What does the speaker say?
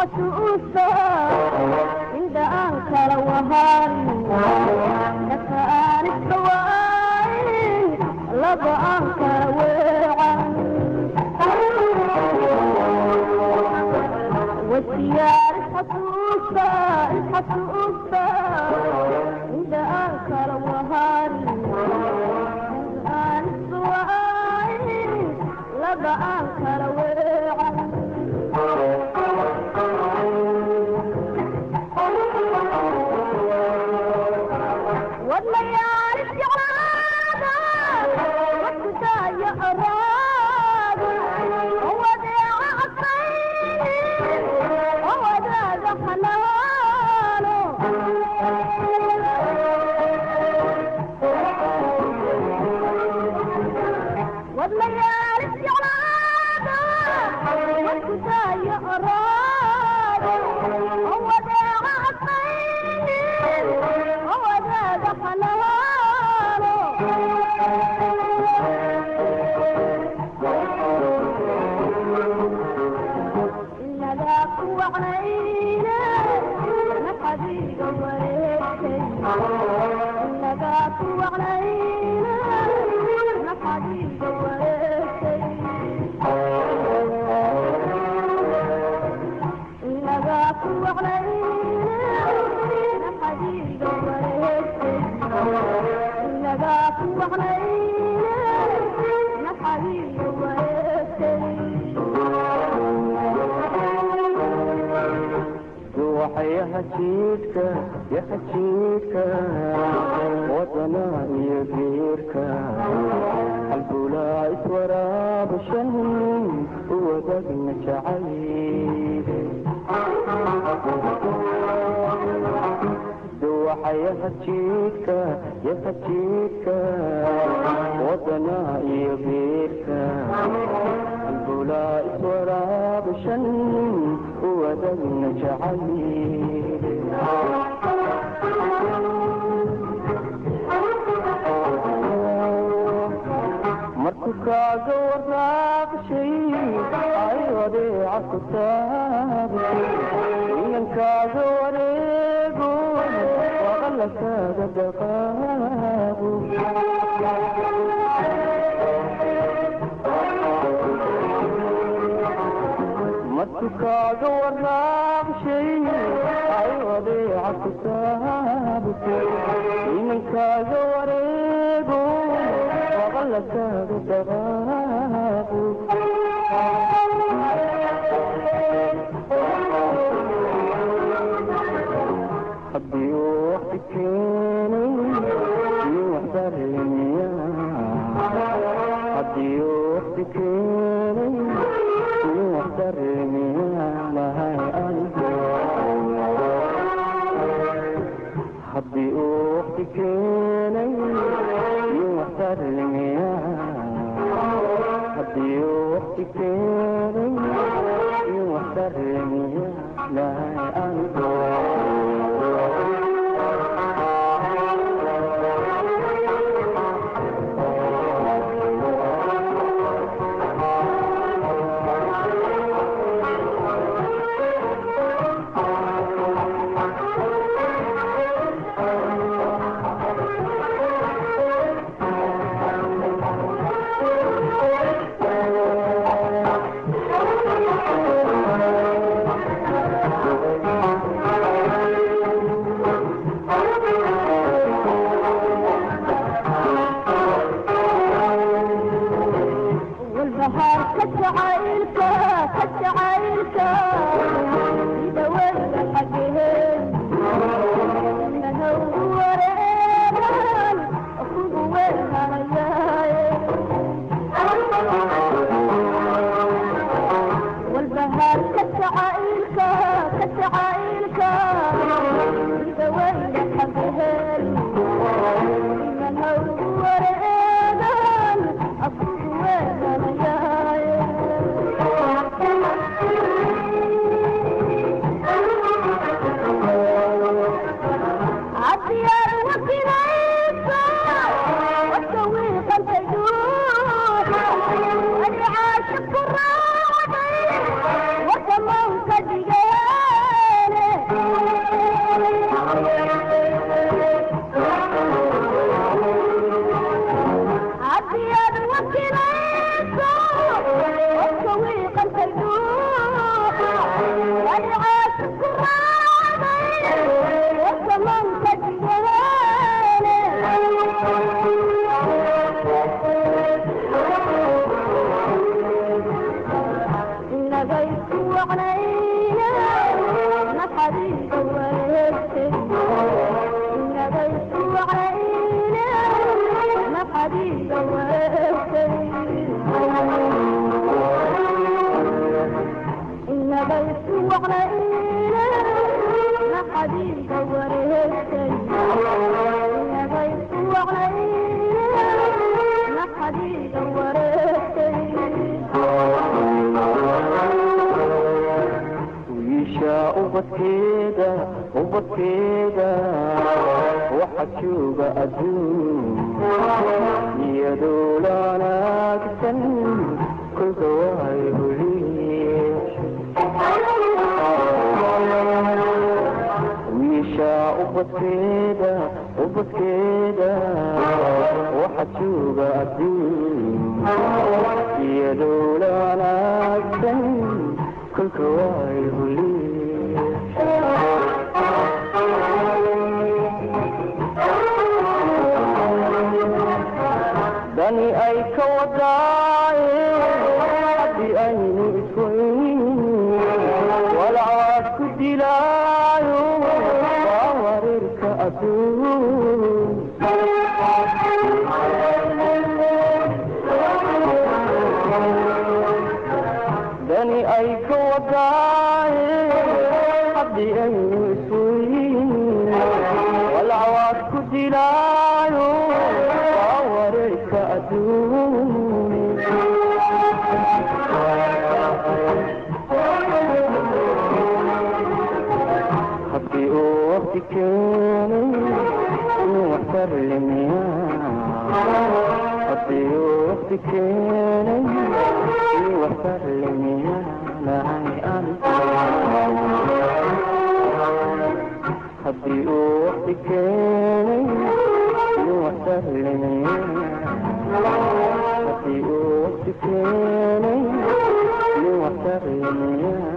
Isxasuusta inda aan kala waharin, nafta aan isdhawaayn, laba aan kala weecan. Wajiyaal isxasuusta, isxasuusta inda aan kala waharin, aan isdhawaayn, laba aan kala weecan. Wadlayaal isjeclaada, wadkudaaya araada, wadeeca adkaynin, wadaaga xanaano. Wadlayaal isjeclaada, wadkudaaya araada, wadeeca adkaynin, wadaaga xanaano. Inagaa ku wacnayne naxadiiga wareegtay, inagaa ku wacnayne naxadiiga wareegtay, inagaa ku wacnayne naxadiiga wareegtay, inagaa ku wacnayne naxadiiga wareegtay. Duuxayaha jiidhka, yaha jiidhka, wadana iyo geerka, halbulaa iswaraabashan u wadagna jacayl. Duuxayaha jiidhka, yaha jiidhka, wadana iyo geerka, halbulaa iswaraabashan u wadagna jacayl. Markuu kaaga waraaqshay ay wadeeca ku taabtay, inankaaga wareego waqala kaaga dhaqaaqo. Markuu kaaga waraaqshay ay wadeeca ku taabtay, inankaaga wareego waqala kaaga dhaqaaqo. Haddii uu waqti keenay iyo waxdarlimiya, haddii uu waqti keenay iyo waxdarlimiya lahay anigo, haddii uu waqti keenay iyo waxdarlimiya, haddii uu waqti keenay iyo waxdarlimiya lahay anigo. والبهار كجعيلك، كجعيلك يدور حقهن، إنه وريان والبهار كجعيلك، كجعيلك يدور حقهن، إنه وريان. Haddii aad wakiilayso qofka wiiqantay dhuuxa walcaas ku raacday wakamanka digaane. Inagaysu wacnayna naxariista wareegtay, inagaysu wacnayna naxariista wareegtay, inagaysu wacnayna naxariista wareegtay, inagaysu wacnayna naxariista wareegtay. Wiisha ubadkeeda, ubadkeeda waxa jooga adduun iyadoo laanaagsan kolka waay holiye. Wiisha ubadkeeda, ubadkeeda waxa jooga adduun iyadoo laanaagsan kolka waay holiye. Dani ay ka wadaaye haddii aynu isweyn walcaad ku dilaayo waa wareerka adduun. Dani ay ka wadaaye haddii aynu isweyn walcaad ku dilaayo waa wareerka adduun. Haddii uu waqti keenay inuu wax tarlimiyaa, haddii uu waqti keenay inuu wax tarlimiyaa anigu, haddii uu waqti keenay inuu wax tarlimiyaa, haddii uu waqti keenay inuu wax tarlimiyaa.